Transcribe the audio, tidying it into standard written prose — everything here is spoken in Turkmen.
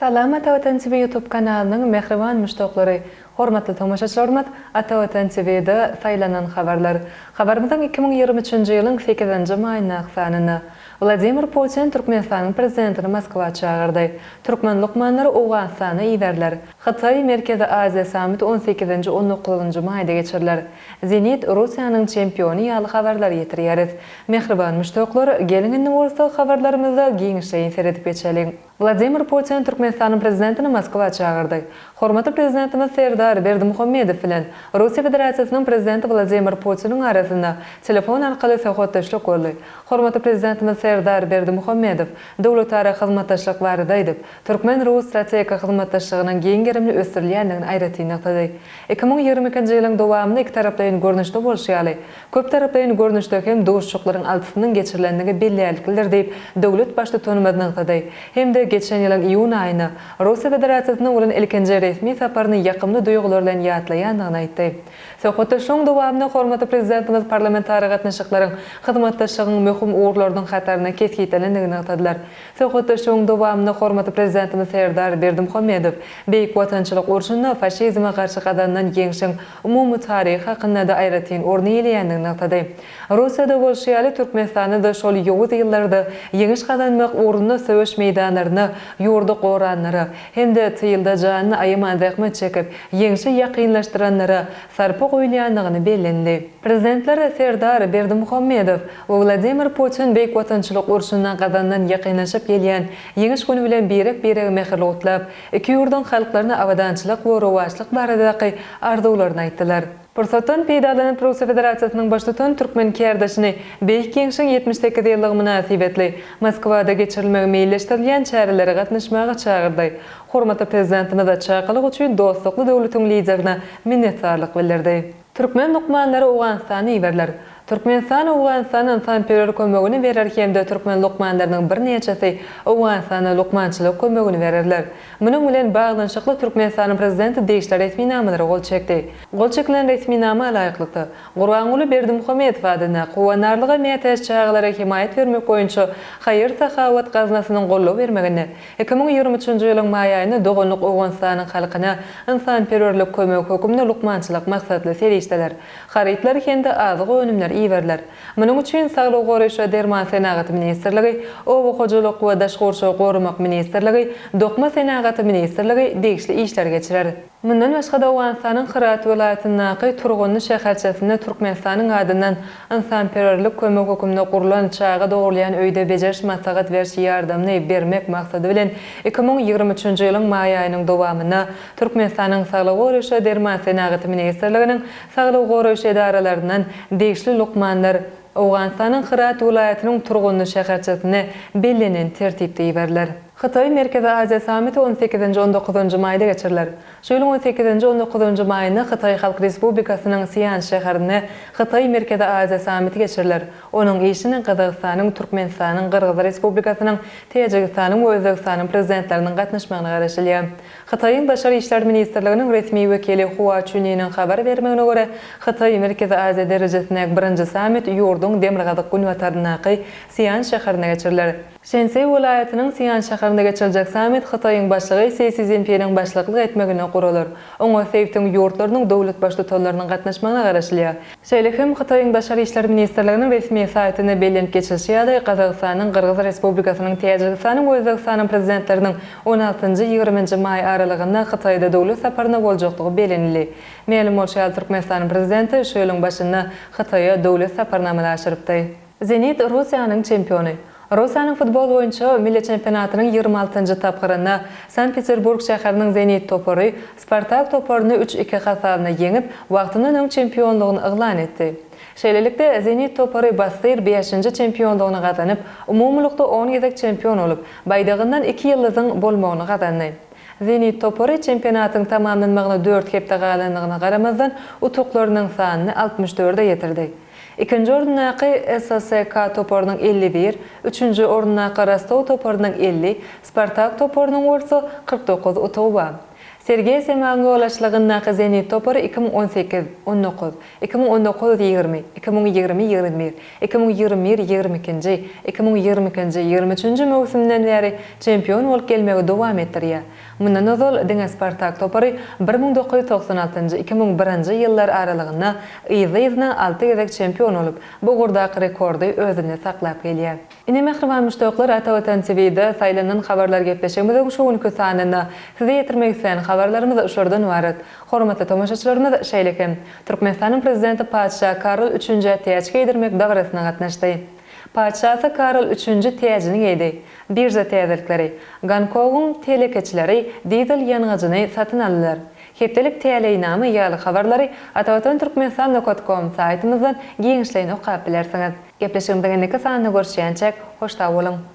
Salam Ata Watan TV YouTube kanalynyň mähriban muşdaklary! Hormatly tomaşaçylarymyz Ata Watan TV-de saýlanan habarlar. Habarymyzyň 2023-nji ýylyň sekizinji maýyndaky sanynda Wladimir Putin Türkmenistanyň Prezidentini Moskwa çagyrdy. Türkmen lukmanlary Owganystana iberiler. Hytaý, Merkezi Aziýa sammiti on sekizinji, on dokuzynjy maýda geçiriler. Zenit Russiýanyň çempiony ýaly habarlary ýetirýäris. Mähriban muşdaklar, geliň indi bolsa habarlarymyza giňişleýin seredip geçeliň. Wladimir Putin Türkmenistanyň Prezidentini Moskwa çagyrdy. Hormatly Prezidentimiz Serdar Berdimuhamedow bilen Russiýa Federasiýasynyň Prezidenti Wladimir Putiniň arasynda telefon arkaly söhbetdeşlik boldy. Hormatly Prezidentimiz Serdar Berdimuhamedow döwletara hyzmatdaşlyk barada aýdyp, Türkmen-rus strategik hyzmatdaşlygynyň giň gerimli ösdürilýändigini aýratyn nygtady. 2022-nji ýylyň dowamynda ikitaraplaýyn görnüşde bolşy ýaly, köptaraplaýyn görnüşde hem duşuşyklaryň altysynyň geçirilendigi bellärliklidir diýip, döwlet Baştutanymyz nygtady hem-de geçen ýylyň iýun aýynda Russiýa Federasiýasyna bolan ilkinji resmi saparyny ýakymly duýgular bilen ýatlaýandygyny aýtdy. Söhbetdeşligiň dowamynda hormatly Prezidentimiz parlamentara gatnaşyklaryň hyzmatdaşlygyň möhüm ugurlarynyň hatarynda kesgitlenendigini nygtadylar. Söhbetdeşligiň dowamynda hormatly Prezidentimiz Serdar Berdimuhamedow Beýik Watançylyk urşunda faşizme garşy gazanylan ýeňşiň umumy taryhy hakynda-da aýratyn orun eýeleýändigini nygtady. Russiýada bolşy ýaly, Türkmenistanda-da şol ýowuz ýyllarda ýeňiş gazanmak ugrunda söweş meýdanlarynda ýurdy goranlara hem-de tylda janyny aýaman zähmet çekip, ýeňşi ýakynlaşdyranlara sarpa goýulýandygyny bellendi. Prezidentler Serdar Berdimuhamedow we Wladimir Putin Beýik Watançylyk urşunda gazanylan ýakynlaşyp gelýän Ýeňiş güni bilen birek-biregi mähirli gutlap, iki ýurduň halklaryna abadançylyk we rowaçlyk baradaky arzuwlaryny aýtdylar. Pursatdan peýdalanyp, Russiýa Federasiýasynyň Baştutany türkmen kärdeşini Beýik Ýeňşiň 78 ýyllygy mynasybetli Moskwada geçirilmegi meýilleşdirilýän çärelere gatnaşmaga çagyrdy. Hormatly Prezidentimiz çakylyk üçin dostlukly döwletiň Liderine minnetdarlyk bildirdi. Türkmen lukmanlary Owganystana iberiler. Türkmenistan Owganystana ynsanperwer kömegini berer hem-de türkmen lukmanlarynyň birnäçesi Owganystana lukmançylyk kömegini bererler. Munuň bilen baglanyşykly Türkmenistanyň Prezidenti degişli resminamalara gol çekdi. Gol çekilen resminama laýyklykda, Gurbanguly Berdimuhamedow adyndaky Howandarlyga mätäç çagalara hemaýat bermek boýunça haýyr-sahawat gaznasynyň goldaw bermeginde 2023-nji ýylyň maý aýynda doganlyk Owganystanyň halkyna ynsanperwerlik kömegi hökmünde lukmançylyk maksatly serişdeler, harytlar hem-de azyk önümleri iberiler. Munuň üçin Saglygy goraýyş we derman senagaty ministrligi, Oba hojalyk we daşky gurşawy goramak ministrligi, Dokma senagaty ministrligi degişli işleri geçirer. Mundan başga-da, Owganystanyň Hyrat welaýatyndaky Turgundy şäherçesinde Türkmenistanyň adyndan ynsanperwerlik kömek hökmünde gurlan çaga dogrulýan öýde bejeriş-maslahat beriş ýardamyny bermek maksady bilen 2023-nji ýylyň maý aýynyň dowamynda Türkmenistanyň Saglygy goraýyş we derman senagaty ministrliginiň saglygy goraýyş edaralaryndan degişli lukmanlar Owganystanyň Hyrat welaýatynyň Turgundy şäherçesine bellenen tertipde iberiler. Hytaý, Merkezi Aziýa sammiti on sekizinji, on dokuzynjy maýda geçiriler. Şu ýylyň on sekizinji, on dokuzynjy maýynda Hytaý Halk Respublikasynyň Sian şäherinde Hytaý, Merkezi Aziýa sammiti geçiriler. Onuň işine Gazagystanyň, Türkmenistanyň, Gyrgyz Respublikasynyň, Täjigistanyň we Özbegistanyň Prezidentleriniň gatnaşmagyna garaşylýar. Hytaýyň Daşary işler ministrliginiň resmi wekili Hua Çuniniň habar bermegine görä, Hytaý, Merkezi Aziýa derejesindäki birinji sammit ýurduň demirgazyk-günbataryndaky Sian şäherinde geçiriler. Şensi welaýatynyň Sian şäherinde geçiriljek sammit Hytaýyň Başlygy Si Szinpiniň başlyklyk etmeginde guralar. Oňa sebitiň ýurtlarynyň döwlet Baştutanlarynyň gatnaşmagyna garaşylýar. Şeýle hem Hytaýyň Daşary işler ministrliginiň resmi saýtynda bellenip geçilişi ýaly, Gazagystanyň, Gyrgyz Respublikasynyň, Täjigistanyň we Özbegistanyň Prezidentleriniň on altynjy, ýigriminji maý aralygynda Hytaýda döwlet saparyna boljakdygy bellenildi. Mälim bolşy ýaly, Türkmenistanyň Prezidenti şu ýylyň başynda Hytaýa döwlet saparyny amala aşyrypdy. Zenit Russiýanyň çempiony. Russiýanyň futbol boýunça milli çempionatynyň 26-njy tapgyrynda Sankt-Peterburg şäheriniň Zenit topary Spartak toparyny üç, iki hasabyna ýeňip, wagtyndan öň çempionlygyny yglan etdi. Şeýlelikde, Zenit topary bassyr bäşinji çempionlygyny gazanyp, umumylykda on gezek çempion bolup, baýdagyndan iki ýyldyzyň bolmagyny gazandy. Zenit topary çempionatyň tamamlanmagyna dört hepde galandygyna garamazdan, utuklarynyň sanyny 64-e ýetirdi. Ikinji orundaky SSK toparynyň 51, üçünji orundaky Rostow toparynyň 50, Spartak toparynyň bolsa 49 utugy bar. Sergeý Semagyň ýolbaşçylygyndaky Zenit topary 2018, 19, 2019, 20, 2020, 21, 2021, 22-nji, 2022-nji, 23-nji möwsümden bäri çempion bolup gelmegi dowam etdirýär. Mundan ozal diňe Spartak topary 1996-njy, 2001-nji ýyllar aralygynda yzly-yzyna alty gezek çempion bolup, bu ugurdaky rekordy özünde saklap gelýär. Ine mähriban muşdaklar Ata Watan TV-de saýlanan habarlar gepleşigimiziň şu günki sanynda size ýetirmek islän habarlarymyz şulardan ybarat. Hormatly tomaşaçylarymyz şeýle hem Türkmenistanyň Prezidenti Patyşa Karl Üçünjä täç geýdirmek dabarasyna gatnaşdy. Patyşasy Karl Üçünji täjini geýdi. Birža täzelikleri. Gonkogyň telekeçileri dizel ýangyjyny satyn aldylar. Hepdelik täleýnama ýaly habarlary Atavatan Türkmenistan nokat kom saýtymyzdan giňişleýin okap bilersiňiz. Gepleşigimiziň indiki sanynda görüşýänçäk, hoş sag boluň!